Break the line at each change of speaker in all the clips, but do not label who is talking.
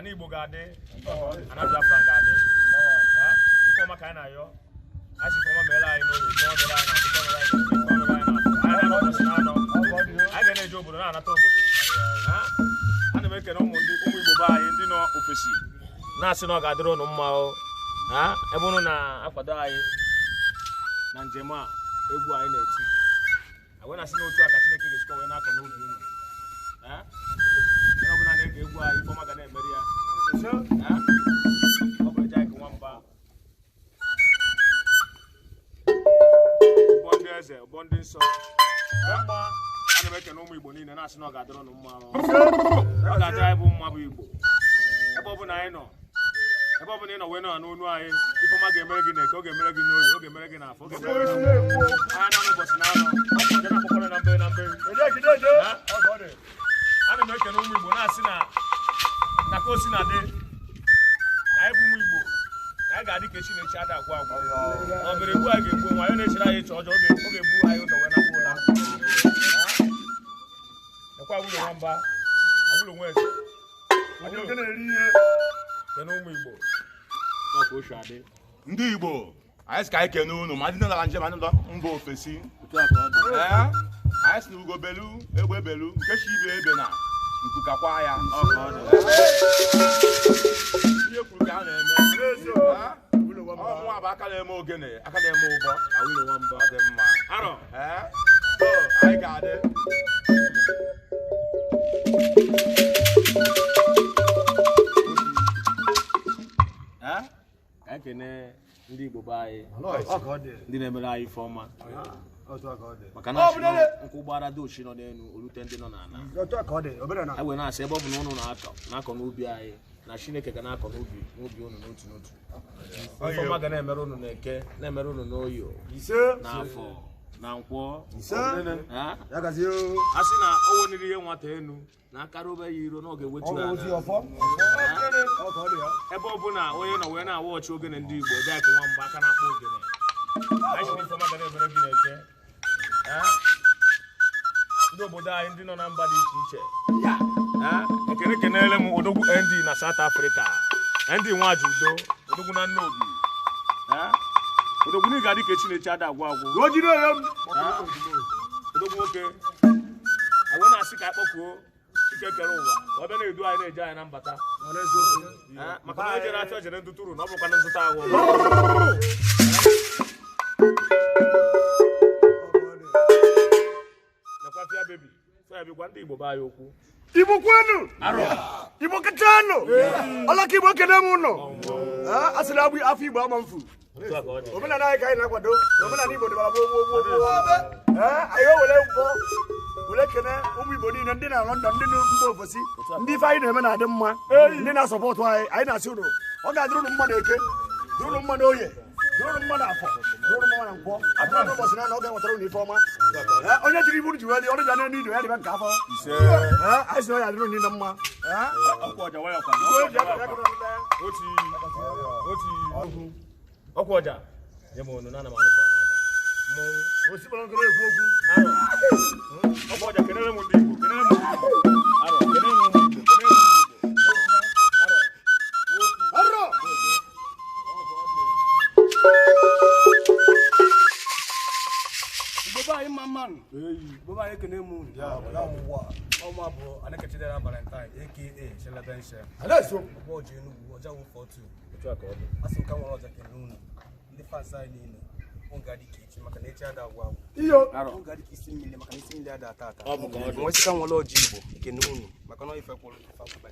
Ana Igbo ga-adị, ana Biafra ga-adị. Ife ọma ka anyị na-ayọ. Anyị sị ife ọma meere anyị n'oge, ife ọma mere anyị n'afọ, ife ọma mere anyị n'eke, ife ọma mere anyị n'afọ. Anyị na-anọ ụbọchị na-anọ. Anyị ga na-eje obodo na-anata obodo. Ana m ekene ụmụ ndị ụmụ Igbo be anyị ndị nọ ofesi na-asị na ọ ga-adịrị ụnụ mma o. Ebe ụnụ na-akwado anyị na njem a egwu anyị na-eti, anyị na-asị na otu a ka Chineke ga-esikwa wee na-akọ n'obi unu. Onye ọbụla na-ege egwu anyị, ife ọma ga na-emeri ya. Ọ bụ Ejike Nwamba, ụbọ ndị eze, ụbọ ndị nsọ. Ana m ekene ụmụ Igbo niile na-asị na ọ ga-adịrị ụnụ mma. Ọ ga-adịrị anyị bụ mma bụ Igbo. Ebe ọbụla anyị nọ, ebe ọbụla ị nọ wee nọ n'onu anyị, ife ọma ga-emere gị n'eke, ọ ga-emere gị n'oyi, ọ ga-emere gị n'afọ, ọ ga-emere gị n'afọ. Anyị na ụbọchị na-anọ, ọ ga na-akpọkọrọ na mbe na mbe. Ana m ekene ụmụ Igbo na-asị na na ka o si na dị na anyị bụ ụmụ Igbo na anyị ga-adị ka echi na echi ada agwụ agwụ. Na obere egbu anyị ga-egbu onwe anyị, na-echere anyị eche ọjọọ, ọ ga-ebu anyị ụzọ wee napụ ụla. Ekwe Awilo Nwamba, Awilo nwa eze. Kene ụmụ Igbo na ka o si adị.
Ndị Igbo, anyị sị ka anyị kene unu, ma ndị nọ na njem, ma ndị nọ mba ofesi. Anyị sị na ugo belu, egbe belu, nke chi ibe ebe na nku kakwa ya. Ihe kwuru ka a na-eme. Ọmụnwa bụ aka na-eme ogene, aka na-eme ụbọ.
Awilo Nwamba.
Ọ dị mma.
Arọ.
Anyị ga-adị.
Ka anyị kene ndị Igbo be anyị, ndị na-emere anyị ife ọma. Maka na nkwụ gbara dochi nọ n'elu olute ndị nọ n'ala. Anyị wee na-asị ebe ọ bụ na ụnụ na-akọ na-akọ n'ubi anyị, na Chineke ga na-akọ n'ubi n'ubi ụnụ n'otu n'otu. Ife ọma ga na-emere ụnụ n'eke, na-emere ụnụ n'oyo, n'afọ, na nkwọ. A sị na o weniri ihe nwata enu na akara obe ya iro na ọ ga-ewetu ya. Ebe ọ bụ na onye nọ wee na-awa ọchị ogene ndị Igbo, Ejike Nwamba aka na-akpọ ogene. Anyị sị na ife ọma ga na-emere gị n'eke. Ndị obodo anyị ndị nọ na mba dị iche iche, ekene kenele m odogwu ND na South Africa, ND Nwajudo, odogwu na Nnobi. Odogwu na ị ga-adị ka echi na-echi ada agwụ agwụ. Odogwu nwoke, anyị na-asị ka akpọkuo Chike kere ụwa ka ọ bịa na-edu anyị na-eje anyị na mbata. Maka na ejere afịa jere ndụtụrụ na ọ bụrụkwa na nzụta ahụ. Nekwa Fia Baby, Fia Baby gwa ndị Igbo be anyị okwu.
Igbo kwenu! Igbo kachanụ! Ọlaka Igbo kene m ụnụ! A sị na afọ Igbo ama mfu. Omenala anyị ka anyị na-akwado, na omenala Igbo dịbara gboo gboo gboo gboo. Anyị ewere nkwọ were kene ụmụ Igbo niile ndị na London, ndị na mba ofesi, ndị ife anyị na-eme na-adị mma, ndị na-asọpọtụ anyị, anyị na-asị ụnụ ọ ga-adịrị ụnụ mma n'eke, dịrị ụnụ mma n'oye, dịrị ụnụ mma n'afọ, dịrị ụnụ mma na nkwọ. Atụrụ n'ụbọchị na ọ ga-enwetara ụnụ ife ọma. Onye jiri iburu ji wee dị ọrụ bịa n'elu ido ya dịbe nke afọ. Anyị sị na ọ ya dịrị ụnụ niile mma.
Ọkwa ọja nye m onu na ana m anụ ka ọ na-ada. Mmọnwụ. Ọkwa ọja kenere m ndị Igbo, kenere m ndị Igbo. Arọ, kenere m ụmụ Igbo, kenere m ụmụ Igbo. Arọ.
Arọ!
Igbo be anyị mma mmanụ. Igbo be anyị ekene m unu. Ọnwa bụ Anekechidera Valentine aka Shelebenshe. Ọgbọ ọja Enugu, ọja 142. Asị m ka nwere ọja kene unu. Ndị fans anyị niile. Ọ ga-adị ka echi maka na echi ada agwụ agwụ. Ọ ga-adị ka isi mmiri maka na isi mmiri ada ata ata. Nwesị ka nwere ọja Igbo kene unu maka na ife kwụrụ ife akwụba.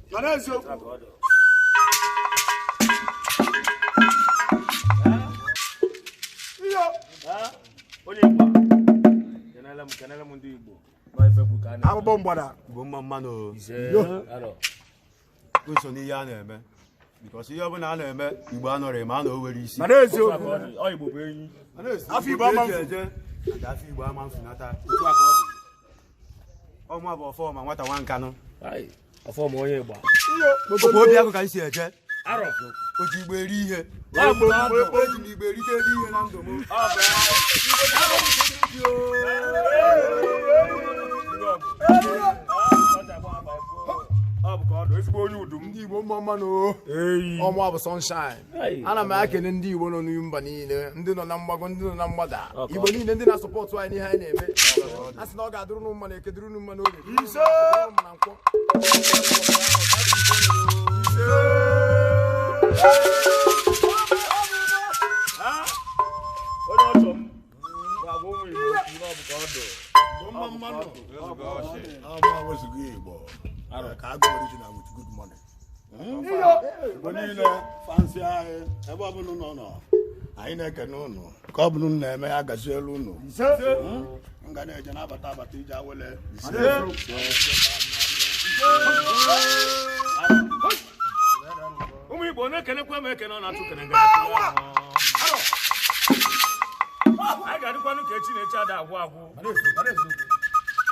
Onye Igbo, kenele m ndị Igbo.
Akpụkpọ mgbada.
Igbo mma mmanụ. O so n'ihe a na-eme. Because ihe ọbụla a na-eme, Igbo anọrọ ma a na o nwere isi.
Mana eziokwu.
Igbo bụ enyi.
Afọ Igbo ama mfu.
Afọ Igbo ama mfu nata. Ọmụ bụ ọfọma nwata nwa nkanụ.
Ọfọma onye Igbo.
Ọkwa obi agụ ka anyị si eje.
Arọ.
O ji Igbo eri ihe. Eji m Igbo erite eri ihe na ndụ m.
Ọ bụ ka ọ dị ezigbo onye udu m.
Ndị Igbo mma mma nụ. Ọmụ bụ Sunshine. Ana m ekene ndị Igbo nọ n'ime mba niile, ndị nọ na mgbago, ndị nọ na mgbada. Igbo niile ndị na-asọpọtụ anyị n'ihe anyị na-eme. A sị na ọ ga-adịrị unu mma na eke, dịrị unu mma n'oge, dịrị unu mma na nkwọ.
Onye ọchọ m ga-agwa ụmụ Igbo okwu na ọ bụ ka ọ dị.
Wezuga Igbo ka agụ original with good money. Igbo niile fansi anyị ebe ọbụla unu nọ, anyị na-ekene unu ka ọ bụla unu na-eme ya gazielu unu. M ga na-eje na-abata abata ije awele.
Ụmụ Igbo na-ekenekwa m ekene ọ na-atụ kene anyị ga-adịkwanụ ka echi na-echi ada agwụ agwụ.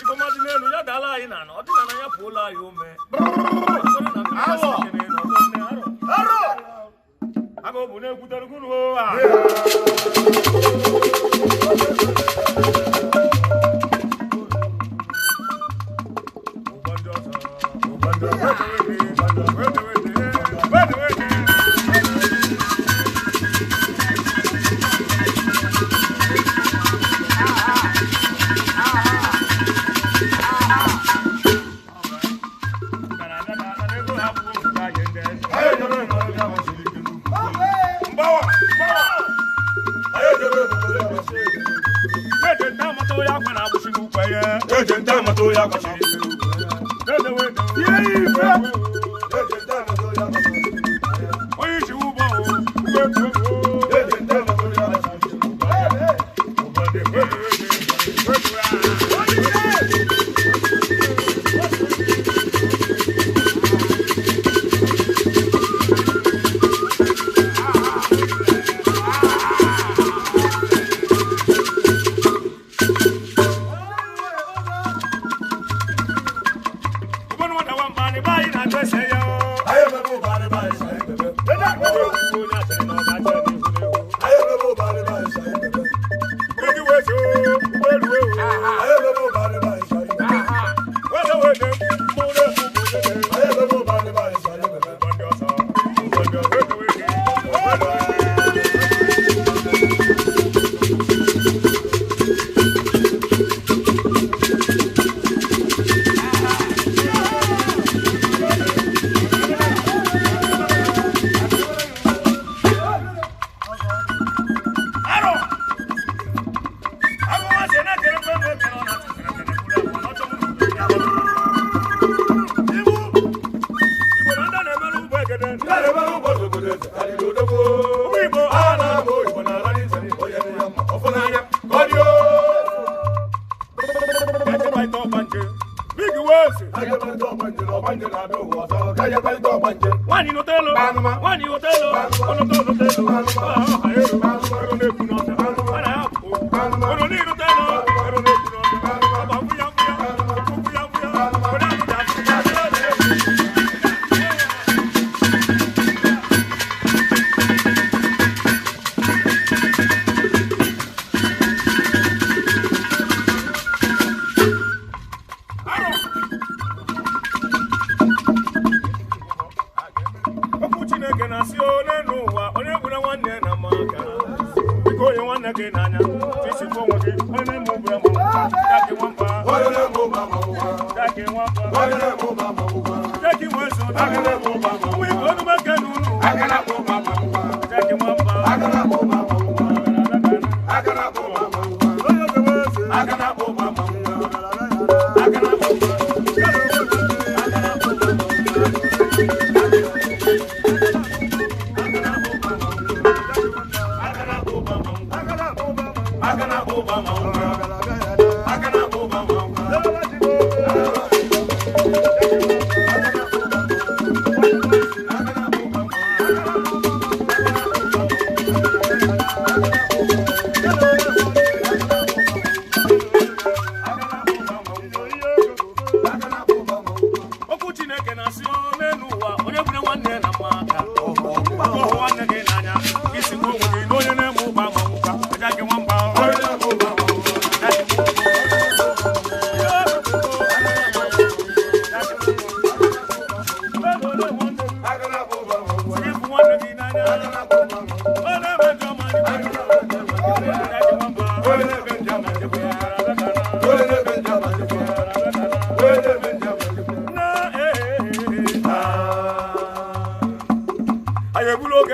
Ifeọma dị n'elu ya daala anyị n'ala, ọdịnala ya pụola anyị ume. Aga ọ bụ na-ekwutere gụnụ a.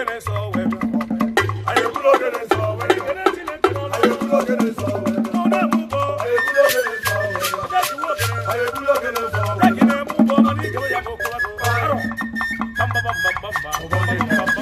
ogene nsọ wee bịa.
Anyị ebulu ogene nsọ wee bịa.
Ekele Chineke n'ọlụ.
Anyị ebulu ogene nsọ wee bịa.
Ọ na-eme ugbo.
Anyị ebulu ogene nsọ wee bịa.
Jesuo ogene.
Anyị ebulu ogene nsọ wee bịa.
Jeki na-eme ugbo mana ike ya bụ okporo. Arọ. Bamba bamba bamba. Bamba bamba bamba.